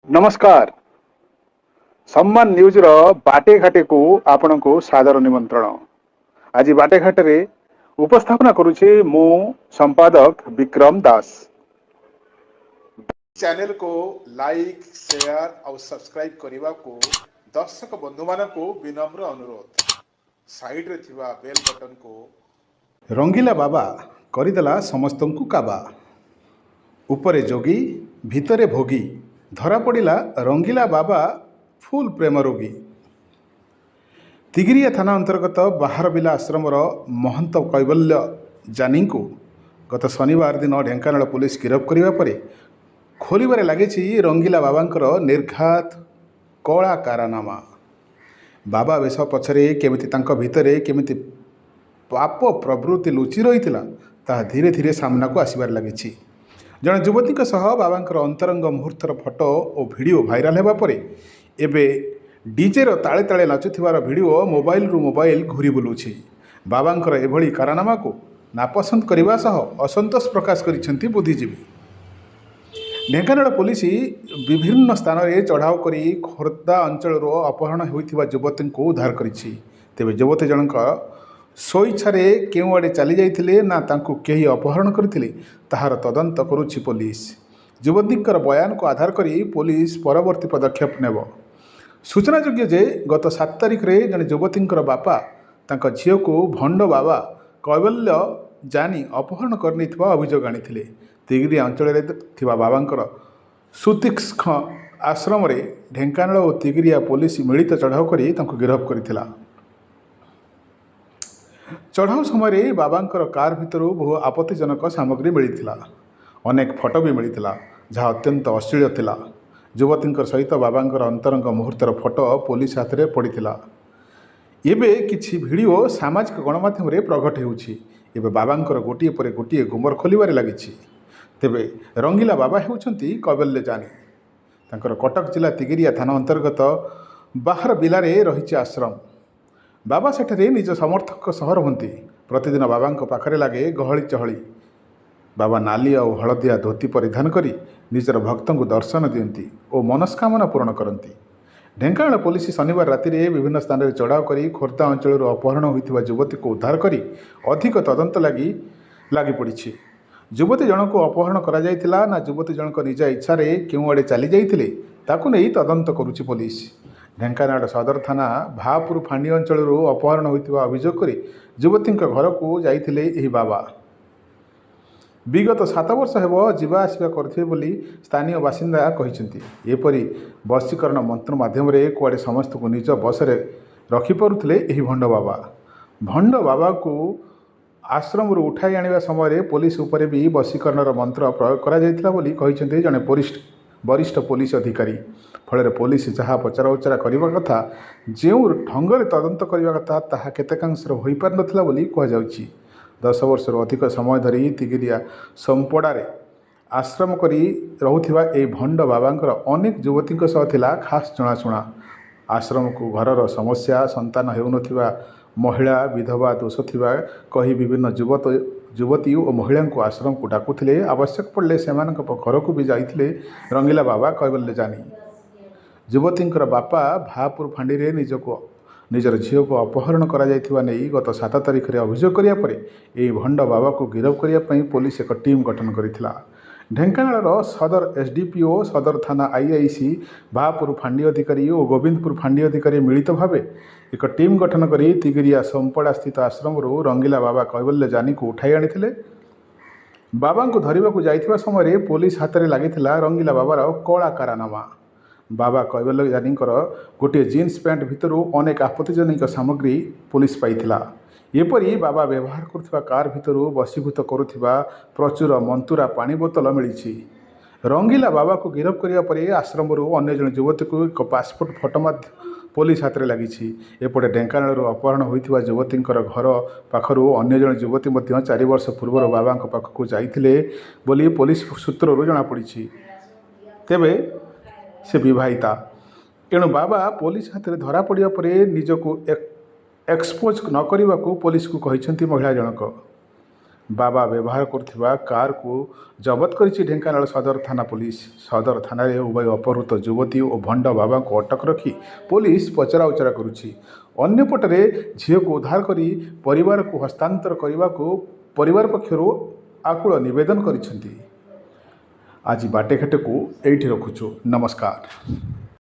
ନମସ୍କାର, ସମ୍ମାନ ନ୍ୟୁଜର ବାଟେ ଘାଟେକୁ ଆପଣଙ୍କୁ ସାଦର ନିମନ୍ତ୍ରଣ। ଆଜି ବାଟେ ଘାଟରେ ଉପସ୍ଥାପନା କରୁଛି ମୁଁ ସମ୍ପାଦକ ବିକ୍ରମ ଦାସ। ଚ୍ୟାନେଲକୁ ଲାଇକ୍, ସେୟାର ଆଉ ସବସ୍କ୍ରାଇବ କରିବାକୁ ଦର୍ଶକ ବନ୍ଧୁମାନଙ୍କୁ ବିନମ୍ର ଅନୁରୋଧ। ସାଇଡରେ ଥିବା ବେଲ୍ ବଟନକୁ ରଙ୍ଗିଲା ବାବା କରିଦେଲା ସମସ୍ତଙ୍କୁ କାବା। ଉପରେ ଯୋଗୀ, ଭିତରେ ଭୋଗୀ, ଧରା ପଡ଼ିଲା ରଙ୍ଗିଲା ବାବା ଫୁଲ୍ ପ୍ରେମ ରୋଗୀ। ତିଗିରିଆ ଥାନା ଅନ୍ତର୍ଗତ ବାହାରବିଲା ଆଶ୍ରମର ମହନ୍ତ କୈବଲ୍ୟ ଜାନୀଙ୍କୁ ଗତ ଶନିବାର ଦିନ ଢେଙ୍କାନାଳ ପୋଲିସ ଗିରଫ କରିବା ପରେ ଖୋଲିବାରେ ଲାଗିଛି ରଙ୍ଗିଲା ବାବାଙ୍କର ନିର୍ଘାତ କଳା କାରନାମା। ବାବା ବେଶ ପଛରେ କେମିତି, ତାଙ୍କ ଭିତରେ କେମିତି ପାପ ପ୍ରବୃତ୍ତି ଲୁଚି ରହିଥିଲା, ତାହା ଧୀରେ ଧୀରେ ସାମ୍ନାକୁ ଆସିବାରେ ଲାଗିଛି। ଜଣେ ଯୁବତୀଙ୍କ ସହ ବାବାଙ୍କର ଅନ୍ତରଙ୍ଗ ମୁହୂର୍ତ୍ତର ଫଟୋ ଓ ଭିଡ଼ିଓ ଭାଇରାଲ ହେବା ପରେ ଏବେ ଡିଜେର ତାଳେ ତାଳେ ନାଚୁଥିବାର ଭିଡ଼ିଓ ମୋବାଇଲରୁ ମୋବାଇଲ ଘୁରି ବୁଲୁଛି। ବାବାଙ୍କର ଏଭଳି କାରନାମାକୁ ନାପସନ୍ଦ କରିବା ସହ ଅସନ୍ତୋଷ ପ୍ରକାଶ କରିଛନ୍ତି ବୁଦ୍ଧିଜୀବୀ। ଢେଙ୍କାନାଳ ପୋଲିସ ବିଭିନ୍ନ ସ୍ଥାନରେ ଚଢ଼ାଉ କରି ଖୋର୍ଦ୍ଧା ଅଞ୍ଚଳରୁ ଅପହରଣ ହୋଇଥିବା ଯୁବତୀଙ୍କୁ ଉଦ୍ଧାର କରିଛି। ତେବେ ଯୁବତୀ ଜଣଙ୍କ ସ୍ୱଇଚ୍ଛାରେ କେଉଁଆଡ଼େ ଚାଲି ଯାଇଥିଲେ ନା ତାଙ୍କୁ କେହି ଅପହରଣ କରିଥିଲେ, ତାହାର ତଦନ୍ତ କରୁଛି ପୋଲିସ। ଯୁବତୀଙ୍କର ବୟାନକୁ ଆଧାର କରି ପୋଲିସ ପରବର୍ତ୍ତୀ ପଦକ୍ଷେପ ନେବ। ସୂଚନାଯୋଗ୍ୟ ଯେ ଗତ 7 ତାରିଖରେ ଜଣେ ଯୁବତୀଙ୍କର ବାପା ତାଙ୍କ ଝିଅକୁ ଭଣ୍ଡ ବାବା କୈବଲ୍ୟ ଜାନି ଅପହରଣ କରିନେଇଥିବା ଅଭିଯୋଗ ଆଣିଥିଲେ। ତିଗିରିଆ ଅଞ୍ଚଳରେ ଥିବା ବାବାଙ୍କର ସୁତୀକ୍ଷ୍ଣ ଆଶ୍ରମରେ ଢେଙ୍କାନାଳ ଓ ତିଗିରିଆ ପୋଲିସ ମିଳିତ ଚଢ଼ାଉ କରି ତାଙ୍କୁ ଗିରଫ କରିଥିଲା। ଚଢ଼ାଉ ସମୟରେ ବାବାଙ୍କର କାର୍ ଭିତରୁ ବହୁ ଆପତ୍ତିଜନକ ସାମଗ୍ରୀ ମିଳିଥିଲା। ଅନେକ ଫଟୋ ବି ମିଳିଥିଲା, ଯାହା ଅତ୍ୟନ୍ତ ଅଶ୍ଳୀଳ ଥିଲା। ଯୁବତୀଙ୍କ ସହିତ ବାବାଙ୍କର ଅନ୍ତରଙ୍ଗ ମୁହୂର୍ତ୍ତର ଫଟୋ ପୋଲିସ ହାତରେ ପଡ଼ିଥିଲା। ଏବେ କିଛି ଭିଡ଼ିଓ ସାମାଜିକ ଗଣମାଧ୍ୟମରେ ପ୍ରଘଟ ହେଉଛି। ଏବେ ବାବାଙ୍କର ଗୋଟିଏ ପରେ ଗୋଟିଏ ଗୁମର ଖୋଲିବାରେ ଲାଗିଛି। ତେବେ ରଙ୍ଗିଲା ବାବା ହେଉଛନ୍ତି କୈବଲ୍ୟ ଜାନୀ। ତାଙ୍କର କଟକ ଜିଲ୍ଲା ତିଗିରିଆ ଥାନା ଅନ୍ତର୍ଗତ ବାହାର ବିଲାରେ ରହିଛି ଆଶ୍ରମ। ବାବା ସେଠାରେ ନିଜ ସମର୍ଥକଙ୍କ ସହ ରୁହନ୍ତି। ପ୍ରତିଦିନ ବାବାଙ୍କ ପାଖରେ ଲାଗେ ଗହଳି ଚହଳି। ବାବା ନାଲି ଆଉ ହଳଦିଆ ଧୋତି ପରିଧାନ କରି ନିଜର ଭକ୍ତଙ୍କୁ ଦର୍ଶନ ଦିଅନ୍ତି ଓ ମନସ୍କାମନା ପୂରଣ କରନ୍ତି। ଢେଙ୍କାନାଳ ପୋଲିସ ଶନିବାର ରାତିରେ ବିଭିନ୍ନ ସ୍ଥାନରେ ଚଢ଼ାଉ କରି ଖୋର୍ଦ୍ଧା ଅଞ୍ଚଳରୁ ଅପହରଣ ହୋଇଥିବା ଯୁବତୀକୁ ଉଦ୍ଧାର କରି ଅଧିକ ତଦନ୍ତ ଲାଗି ଲାଗିପଡ଼ିଛି। ଯୁବତୀ ଜଣକୁ ଅପହରଣ କରାଯାଇଥିଲା ନା ଯୁବତୀ ଜଣକ ନିଜ ଇଚ୍ଛାରେ କେଉଁଆଡ଼େ ଚାଲି ଯାଇଥିଲେ, ତାକୁ ନେଇ ତଦନ୍ତ କରୁଛି ପୋଲିସ। ଢେଙ୍କାନାଳ ସଦର ଥାନା ଭାପୁର ଫାଣ୍ଡି ଅଞ୍ଚଳରୁ ଅପହରଣ ହୋଇଥିବା ଅଭିଯୋଗ କରି ଯୁବତୀଙ୍କ ଘରକୁ ଯାଇଥିଲେ ଏହି ବାବା। ବିଗତ 7 ବର୍ଷ ହେବ ଯିବା ଆସିବା କରୁଥିବେ ବୋଲି ସ୍ଥାନୀୟ ବାସିନ୍ଦା କହିଛନ୍ତି। ଏପରି ବଶୀକରଣ ମନ୍ତ୍ର ମାଧ୍ୟମରେ କୁଆଡ଼େ ସମସ୍ତଙ୍କୁ ନିଜ ବଶରେ ରଖିପାରୁଥିଲେ ଏହି ଭଣ୍ଡ ବାବା। ଭଣ୍ଡ ବାବାକୁ ଆଶ୍ରମରୁ ଉଠାଇ ଆଣିବା ସମୟରେ ପୋଲିସ ଉପରେ ବି ବଶୀକରଣର ମନ୍ତ୍ର ପ୍ରୟୋଗ କରାଯାଇଥିଲା ବୋଲି କହିଛନ୍ତି ଜଣେ ବରିଷ୍ଠ ପୋଲିସ ଅଧିକାରୀ। ଫଳରେ ପୋଲିସ ଯାହା ପଚରାଉଚରା କରିବା କଥା, ଯେଉଁ ଢଙ୍ଗରେ ତଦନ୍ତ କରିବା କଥା, ତାହା କେତେକାଂଶରେ ହୋଇପାରିନଥିଲା ବୋଲି କୁହାଯାଉଛି। 10 ବର୍ଷରୁ ଅଧିକ ସମୟ ଧରି ତିଗିରିଆ ସୋମପଡ଼ାରେ ଆଶ୍ରମ କରି ରହୁଥିବା ଏହି ଭଣ୍ଡ ବାବାଙ୍କର ଅନେକ ଯୁବତୀଙ୍କ ସହ ଥିଲା ଖାସ୍ ଜଣାଶୁଣା। ଆଶ୍ରମକୁ ଘରର ସମସ୍ୟା, ସନ୍ତାନ ହେଉନଥିବା ମହିଳା, ବିଧବା ଦୋଷ ଥିବା କହି ବିଭିନ୍ନ ଯୁବତୀ ଓ ମହିଳାଙ୍କୁ ଆଶ୍ରମକୁ ଡାକୁଥିଲେ। ଆବଶ୍ୟକ ପଡ଼ିଲେ ସେମାନଙ୍କ ଘରକୁ ବି ଯାଇଥିଲେ ରଙ୍ଗିଲା ବାବା କୈବଲ୍ୟ ଜାନୀ। ଯୁବତୀଙ୍କର ବାପା ଭାପୁର ଫାଣ୍ଡିରେ ନିଜର ଝିଅକୁ ଅପହରଣ କରାଯାଇଥିବା ନେଇ ଗତ 7 ତାରିଖରେ ଅଭିଯୋଗ କରିବା ପରେ ଏହି ଭଣ୍ଡ ବାବାକୁ ଗିରଫ କରିବା ପାଇଁ ପୋଲିସ ଏକ ଟିମ୍ ଗଠନ କରିଥିଲା। ଢେଙ୍କାନାଳର ସଦର ଏସ୍ଡିପିଓ, ସଦର ଥାନା ଆଇଆଇସି, ଭାପୁର ଫାଣ୍ଡି ଅଧିକାରୀ ଓ ଗୋବିନ୍ଦପୁର ଫାଣ୍ଡି ଅଧିକାରୀ ମିଳିତ ଭାବେ ଏକ ଟିମ୍ ଗଠନ କରି ତିଗିରିଆ ସୋମପଡ଼ା ସ୍ଥିତ ଆଶ୍ରମରୁ ରଙ୍ଗିଲା ବାବା କୈବଲ୍ୟ ଜାନୀକୁ ଉଠାଇ ଆଣିଥିଲେ। ବାବାଙ୍କୁ ଧରିବାକୁ ଯାଇଥିବା ସମୟରେ ପୋଲିସ ହାତରେ ଲାଗିଥିଲା ରଙ୍ଗିଲା ବାବାର କଳା କାରନାମା। ବାବା କୈବଲ୍ୟ ଜାନୀଙ୍କର ଗୋଟିଏ ଜିନ୍ସ ପ୍ୟାଣ୍ଟ ଭିତରୁ ଅନେକ ଆପତ୍ତିଜନକ ସାମଗ୍ରୀ ପୋଲିସ ପାଇଥିଲା। ଏପରି ବାବା ବ୍ୟବହାର କରୁଥିବା କାର୍ ଭିତରୁ ବଶୀଭୂତ କରୁଥିବା ପ୍ରଚୁର ମନ୍ତୁରା ପାଣି ବୋତଲ ମିଳିଛି। ରଙ୍ଗିଲା ବାବାକୁ ଗିରଫ କରିବା ପରେ ଆଶ୍ରମରୁ ଅନ୍ୟ ଜଣେ ଯୁବତୀକୁ ଏକ ପାସପୋର୍ଟ ଫଟୋ ମଧ୍ୟ ପୋଲିସ ହାତରେ ଲାଗିଛି। ଏପଟେ ଢେଙ୍କାନାଳରୁ ଅପହରଣ ହୋଇଥିବା ଯୁବତୀଙ୍କର ଘର ପାଖରୁ ଅନ୍ୟ ଜଣେ ଯୁବତୀ ମଧ୍ୟ 4 ବର୍ଷ ପୂର୍ବରୁ ବାବାଙ୍କ ପାଖକୁ ଯାଇଥିଲେ ବୋଲି ପୋଲିସ ସୂତ୍ରରୁ ଜଣାପଡ଼ିଛି। ତେବେ ସେ ବିବାହିତା। ଏଣୁ ବାବା ପୋଲିସ ହାତରେ ଧରା ପଡ଼ିବା ପରେ ନିଜକୁ ଏକ୍ସପୋଜ୍ ନ କରିବାକୁ ପୋଲିସକୁ କହିଛନ୍ତି ମହିଳା ଜଣକ। ବାବା ବ୍ୟବହାର କରୁଥିବା କାରକୁ ଜବତ କରିଛି ଢେଙ୍କାନାଳ ସଦର ଥାନା ପୋଲିସ। ସଦର ଥାନାରେ ଉଭୟ ଅପହୃତ ଯୁବତୀ ଓ ଭଣ୍ଡ ବାବାଙ୍କୁ ଅଟକ ରଖି ପୋଲିସ ପଚରାଉଚରା କରୁଛି। ଅନ୍ୟପଟରେ ଝିଅକୁ ଉଦ୍ଧାର କରି ପରିବାରକୁ ହସ୍ତାନ୍ତର କରିବାକୁ ପରିବାର ପକ୍ଷରୁ ଆକୁଳ ନିବେଦନ କରିଛନ୍ତି। ଆଜି ବାଟେଘାଟକୁ ଏଇଠି ରଖୁଛୁ। ନମସ୍କାର।